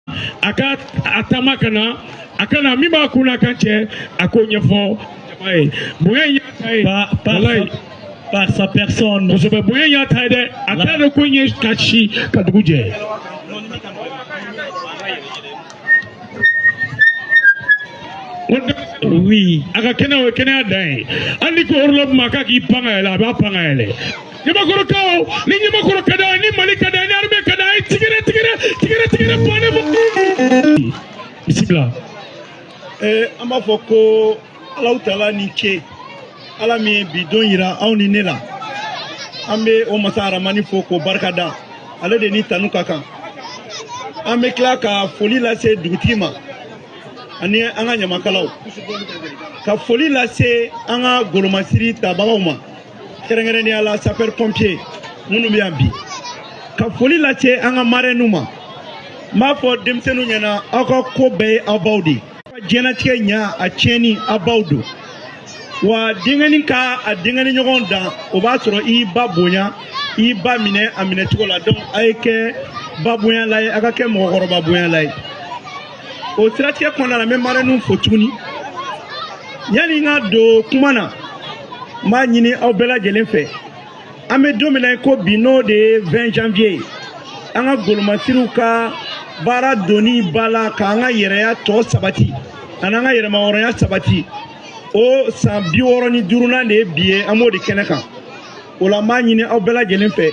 A ka a taama ka na, a ka na min b'a kun n'a kan cɛ, a k'o ɲɛfɔ jama ye. Bonya in y'a ta ye. Par Walayi. Par sa personne. Kosɛbɛ, bonya in y'a ta ye dɛ. A t'a dɔn ko in ye ka si ka dugu jɛ. Oui. A ka kɛnɛ, o ye kɛnɛya dan ye. Hali ni ko orlɔ ma k'a k'i pan ka yɛlɛ, a b'a pan ka yɛlɛ. Ɲamakɔrɔkaw, ni Ɲamakɔrɔ ka d'a ye, ni Mali ka d'a ye, ni armée ka d'a ye, tigɛrɛ tigɛrɛ tigɛrɛ tigɛrɛ bannen fɔ. Bisimila. An b'a fɔ ko Alahu Taala ni ce, Ala min ye bi don yira aw ni ne la. An bɛ o masa Aramani fo k'o barika da, ale de ni tanu ka kan. An bɛ tila ka foli lase dugutigi ma ani an ka ɲamakalaw, ka foli lase an ka golomasiri tabagaw ma, kɛrɛnkɛrɛnnenya la sapeur pompier minnu bɛ yan bi, ka foli lase an ka marraines ma. N b'a fɔ denmisɛnninw ɲɛna, aw ka ko bɛɛ ye aw baw de ye. Diɲɛlatigɛ ɲa a tiɲɛni, aw baw don. Wa denkɛnin ka a denkɛnin ɲɔgɔn dan, o b'a sɔrɔ i ba bonya, i ba minɛ a minɛcogo la. Donc a ye kɛ ba bonya la ye, a ka kɛ mɔgɔkɔrɔba bonya la ye. O siratigɛ kɔnɔna la, n bɛ marraines fo tuguni. Yanni n ka don kuma na, n b'a ɲini aw bɛɛ lajɛlen fɛ, an bɛ don min na i ko bi, n'o de ye 20 janvier ye, an ka golomasiriw ka baara donni ba la k'an ka yɛrɛya tɔ sabati ani an ka yɛrɛmahɔrɔnya sabati, o san 65nan de ye bi ye. An b'o de kɛnɛ kan. O la, n b'a ɲini aw bɛɛ lajɛlen fɛ,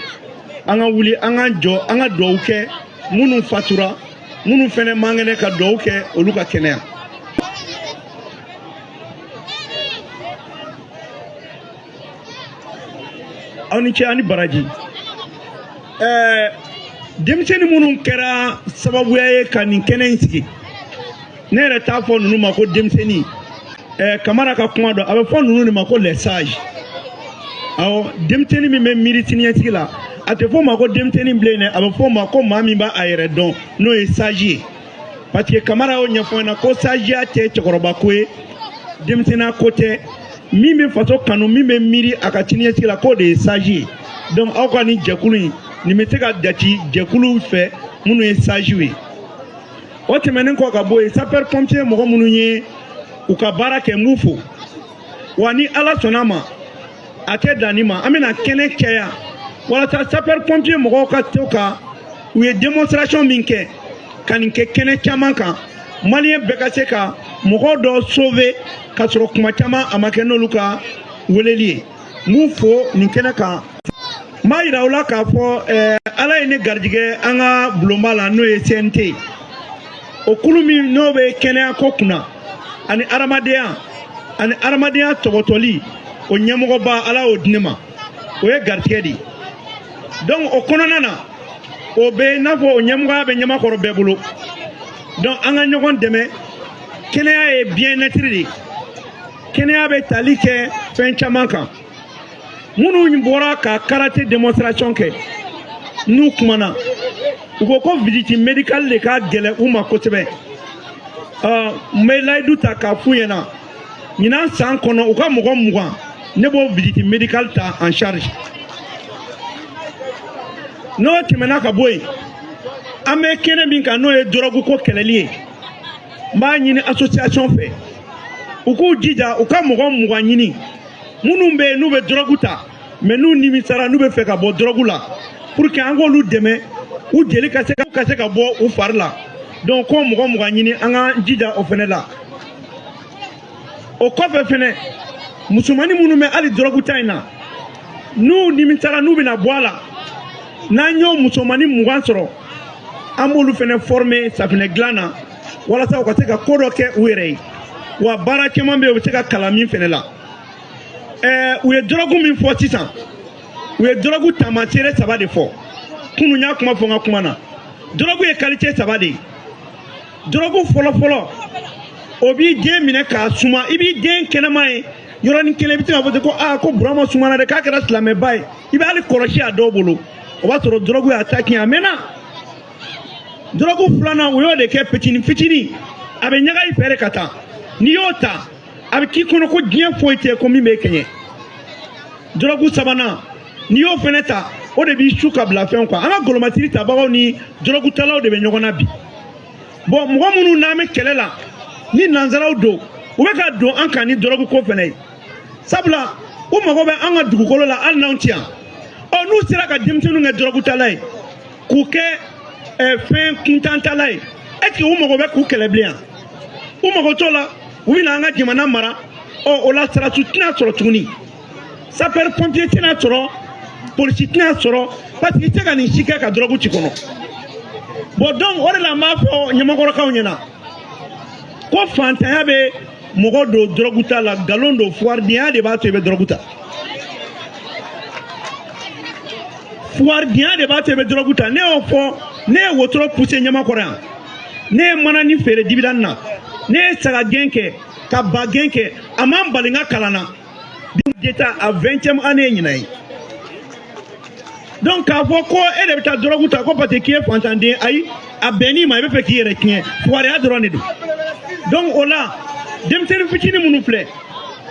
an ka wuli, an k'an jɔ, an ka duwawu kɛ minnu fatura, minnu fɛnɛ man kɛnɛ, ka duwawu kɛ olu ka kɛnɛya. Aw ni ce ani baraji. Denmisɛnnin minnu kɛra sababuya ye ka nin kɛnɛ in sigi, ne yɛrɛ t'a fɔ ninnu ma ko denmisɛnnin. Kamara ka kuma dɔn, a bɛ fɔ ninnu de ma ko les sages. Awɔ, denmisɛnnin min bɛ miiri siniɲɛsigi la, a tɛ fɔ o ma ko denmisɛnnin bilen dɛ, a bɛ fɔ o ma ko maa min b'a yɛrɛ dɔn, n'o ye sage ye. Parce que Kamara y'o ɲɛfɔ n ɲɛna ko sageya tɛ cɛkɔrɔba ko ye, denmisɛnninya ko tɛ. Min bɛ faso kanu, min bɛ miiri a ka siniɲɛsigi la, k'o de ye sage ye. Donc aw ka nin jɛkulu in, nin bɛ se ka jate jɛkuluw fɛ minnu ye sagew ye. O tɛmɛnen kɔ ka bɔ yen, sapeur pompier mɔgɔ minnu ye u ka baara kɛ, n b'u fo. Wa ni Ala sɔnna a ma, a tɛ dan nin ma, an bɛna kɛnɛ caya walasa sapeur pompier mɔgɔw ka to ka u ye démonstration min kɛ, ka nin kɛ kɛnɛ caman kan, maliyɛn bɛɛ ka se ka mɔgɔ dɔ sauver ka sɔrɔ kuma caman a ma kɛ n'olu ka weleli ye. N b'u fo nin kɛnɛ kan. N b'a yira aw la k'a fɔ, Ala ye ne garijɛgɛ an ka bulonba la, n'o ye CNT ye. O kulu min n'o bɛ kɛnɛya ko kunna ani adamadenya ani adamadenya tɔbɔtɔli, o ɲɛmɔgɔba, Ala y'o di ne ma, o ye garijɛgɛ de ye. Donc o kɔnɔna na, o bɛ i n'a fɔ o ɲɛmɔgɔya bɛ Ɲamakɔrɔ bɛɛ bolo. Donc an ka ɲɔgɔn dɛmɛ. Kɛnɛya ye bien-être de ye. Kɛnɛya bɛ tali kɛ fɛn caman kan. Minnu bɔra ka karaté démonstration kɛ, n'u kumana, u ko ko visite médicale de ka gɛlɛn u ma kosɛbɛ. N bɛ layidu ta k'a f'u ɲɛna, ɲinan san kɔnɔ, u ka mɔgɔ 20, ne b'o visite médicale ta en charge. N'o tɛmɛna ka bɔ yen, an bɛ kɛnɛ min kan, n'o ye dɔrɔgu ko kɛlɛli ye, n b'a ɲini association fɛ, u k'u jija u ka mɔgɔ 20 ɲini minnu bɛ yen n'u bɛ dɔrɔgu ta, mais n'u nimisara, n'u bɛ fɛ ka bɔ dɔrɔgu la, pour que an k'olu dɛmɛ, u jeli ka se ka bɔ u fari la. Donc ko mɔgɔ 20 ɲini, an k'an jija o fɛnɛ la. O kɔfɛ fɛnɛ, musomanin minnu bɛ hali dɔrɔgu ta in na, n'u nimisara, n'u bɛna bɔ a la, n'an y'o musomanin 20 sɔrɔ, an b'olu fɛnɛ former safinɛ dilan na, walasa u ka se ka ko dɔ kɛ u yɛrɛ ye. Wa baara caman bɛ yen, u bɛ se ka kalan min fɛnɛ la. U ye dɔrɔgu min fɔ sisan, u ye dɔrɔgu taamasere 3 de fɔ. Kunun n y'a kuma fɔ n ka kuma na. Dɔrɔgu ye qualité 3 de ye. Dɔrɔgu fɔlɔfɔlɔ, o b'i den minɛ k'a suma, i b'i den kɛnɛma ye yɔrɔnin kelen, i bɛ se k'a fɔ ten ko aa, ko Burama sumana dɛ, k'a kɛra silamɛba ye. I bɛ hali kɔlɔsi a dɔw bolo, o b'a sɔrɔ dɔrɔgu y'a ta tiɲɛ, a mɛnna. Dɔrɔgu filanan, u y'o de kɛ fitinin fitinin, a bɛ ɲaga i fɛ de ka taa. N'i y'o ta, a bɛ k'i kɔnɔ ko diɲɛ foyi tɛ ko min b'e kɛɲɛ. Dɔrɔgu sabanan, n'i y'o fɛnɛ ta, o de b'i su ka bila fɛnw kan. An ka golomasiri tabagaw ni dɔrɔgutalaw de bɛ ɲɔgɔn na bi. Bon, mɔgɔ minnu n'an bɛ kɛlɛ la ni nanzaraw don, u bɛ ka don an kan ni dɔrɔgu ko fɛnɛ ye, sabula u mago bɛ an ka dugukolo la hali n'anw tɛ yan. Ɔ, n'u sera ka denmisɛnninw kɛ dɔrɔgutala ye, k'u kɛ fɛn kuntantala ye, est ce que u mago bɛ k'u kɛlɛ bilen yan? U mago t'o la. U bɛna an ka jamana mara. Ɔ, o la sarasiw tɛna sɔrɔ tuguni, sapeur pompier tɛna sɔrɔ, polisi tɛna sɔrɔ, parce que i tɛ se ka nin si kɛ ka dɔrɔgu ci kɔnɔ. Bon, donc o de la n b'a fɔ ɲamakɔrɔkaw ɲɛna ko fantanya bɛ mɔgɔ don dɔrɔgu ta la, nkalon don. Fuwaridenya de b'a to i bɛ dɔrɔgu ta, fuwaridenya de b'a to i bɛ dɔrɔgu ta. Ne y'o fɔ, ne ye wotoro puse ɲamakɔrɔ yan, ne ye manani feere dibidani na, ne ye saga gɛn kɛ ka ba gɛn kɛ, a ma n bali n ka kalan na. D'état a 20e année ɲinan ye. Donc k'a fɔ ko e de bɛ taa dɔrɔgu ta ko parce que k'i ye fantanden, ayi, a bɛnn'i ma, i bɛ fɛ k'i yɛrɛ tiɲɛ, fugariya dɔrɔn de don. Donc o la denmisɛnnin fitinin minnu filɛ,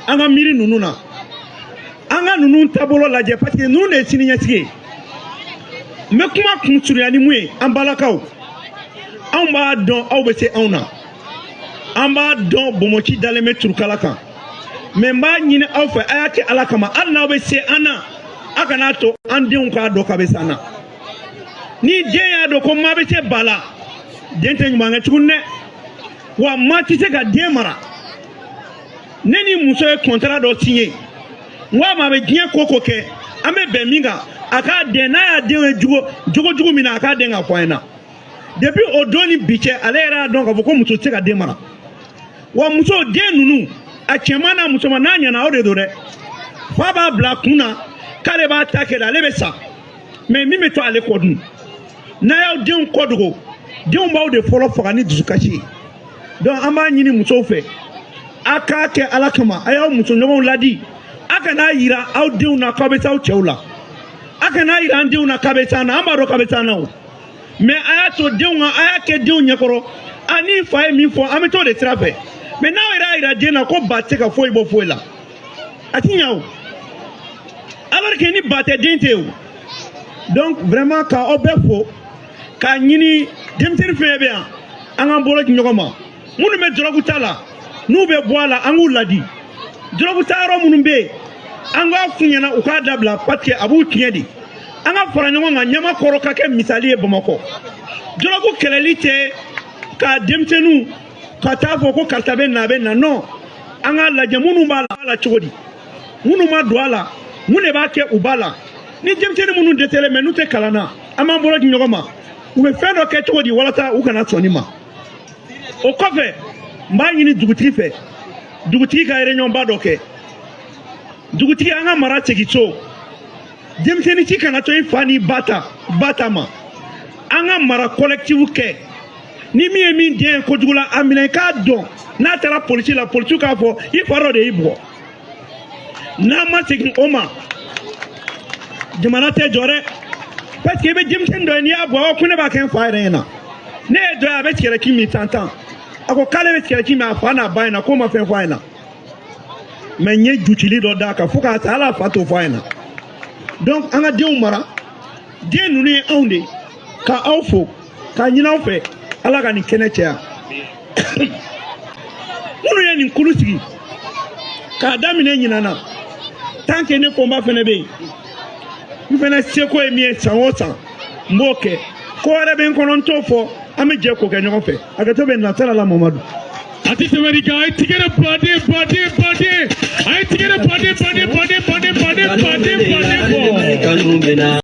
an ka miiri ninnu na, an ka ninnu taabolo lajɛ, parce que ninnu de ye sini ɲɛsigi ye. N bɛ kuma kun surunya ni mun ye, an balakaw, anw b'a dɔn aw bɛ se anw na, an b'a dɔn bonbonci dalen bɛ turukala kan, mais n b'a ɲini aw fɛ, a y'a kɛ Ala kama, hali n'aw bɛ se an na, a kana to an denw k'a dɔn k'a bɛ se an na. Ni den y'a dɔn ko maa bɛ se ba la, den tɛ ɲuman kɛ tuguni dɛ. Wa maa tɛ se ka den mara. Ne ni muso ye kɔntara dɔ signé, n ko a ma, a bɛ diɲɛ ko ko kɛ, an bɛ bɛn min kan, a k'a den, n'a y'a den ye jogo jugu min na, a k'a den k'a fɔ an ɲɛna. Depuis o don ni bi cɛ, ale yɛrɛ y'a dɔn k'a fɔ ko muso tɛ se ka den mara. Wa muso den ninnu, a cɛman n'a musoman, n'a ɲɛna, o de don dɛ. Fa b'a bila kun na k'ale b'a ta kɛ dɛ, ale bɛ sa, mais min bɛ to ale kɔ dun? N'a y'aw denw kɔ dogo, denw b'aw de fɔlɔ faga ni dusukasi ye. Donc an b'a ɲini musow fɛ, a k'a kɛ Ala kama, a y'aw musoɲɔgɔnw ladi, a kana yira aw denw na k'aw bɛ se aw cɛw la, a kana yira an denw na k'a bɛ s'an na. An b'a dɔn k'a bɛ s'an na o, mais a y'a to denw ka, a y'a kɛ denw ɲɛkɔrɔ, a ni fa ye min fɔ, an bɛ t'o de sira fɛ. Mais n'aw yɛrɛ y'a yira den na ko ba tɛ se ka foyi bɔ foyi la, a ti ɲa o, alors que ni ba tɛ, den tɛ o. Donc vraiment, ka aw bɛɛ fo, k'a ɲini denmisɛnnin fɛn bɛ yan, an k'an bolo di ɲɔgɔn ma. Minnu bɛ dɔrɔgu ta la, n'u bɛ bɔ a la, an k'u ladi. Dɔrɔgu ta yɔrɔ minnu bɛ yen, an k'a f'u ɲɛna u k'a dabila, parce que a b'u tiɲɛ de. An ka fara ɲɔgɔn kan, ɲamakɔrɔ ka kɛ misali ye Bamakɔ. Dɔrɔgu kɛlɛli tɛ ka denmisɛnninw ka taa fɔ ko karisa bɛ na, a bɛ na. Non, an k'a lajɛ minnu b'a la cogo di, minnu ma don a la, mun de b'a kɛ u b'a la. Ni denmisɛnnin minnu dɛsɛlen mɛ, n'u tɛ kalan na, an b'an bolo di ɲɔgɔn ma, u bɛ fɛn dɔ kɛ cogo di walasa u kana sɔn nin ma. O kɔfɛ, n b'a ɲini dugutigi fɛ, dugutigi ka réunion ba dɔ kɛ. Dugutigi, an ka mara segin so, denmisɛnnin si kana to i fa ni ba ta ma. An ka mara collectif kɛ. Ni min ye min den ye kojugu la, a minɛ i k'a dɔn. N'a taara polisi la, polisiw k'a fɔ i fa dɔ de y'i bugɔ. N'an ma segin o ma, jamana tɛ jɔ dɛ, parce que i bɛ denmisɛnnin dɔ ye, n'i y'a bɔ, ko ne b'a kɛ n fa yɛrɛ ɲɛna. Ne ye dɔ ye, a bɛ sigɛrɛti min san tan, a ko k'ale bɛ sigɛrɛti min a fa n'a ba ɲɛna, k'o ma fɛn fɔ a ɲɛna, mais n ye jucili dɔ d'a kan fo k'a sa, hali a fa t'o fɔ a ɲɛna. Donc an ka denw mara, den ninnu ye anw de. Ka aw fo, k'a ɲini aw fɛ, Ala ka nin kɛnɛ caya. Minnu ye nin kulu sigi k'a daminɛ ɲinan na, tant que ne kɔnba fɛnɛ bɛ yen, n fɛnɛ seko ye min ye, san o san n b'o kɛ. Ko wɛrɛ bɛ n kɔnɔ, n t'o fɔ, an bɛ jɛ k'o kɛ ɲɔgɔn fɛ. Hakɛto bɛ nasara la, Mamadu. A ti tɛmɛ nin kan. A ye tigɛrɛ baden baden baden, a ye tigɛrɛ baden baden baden baden baden baden baden bɔ.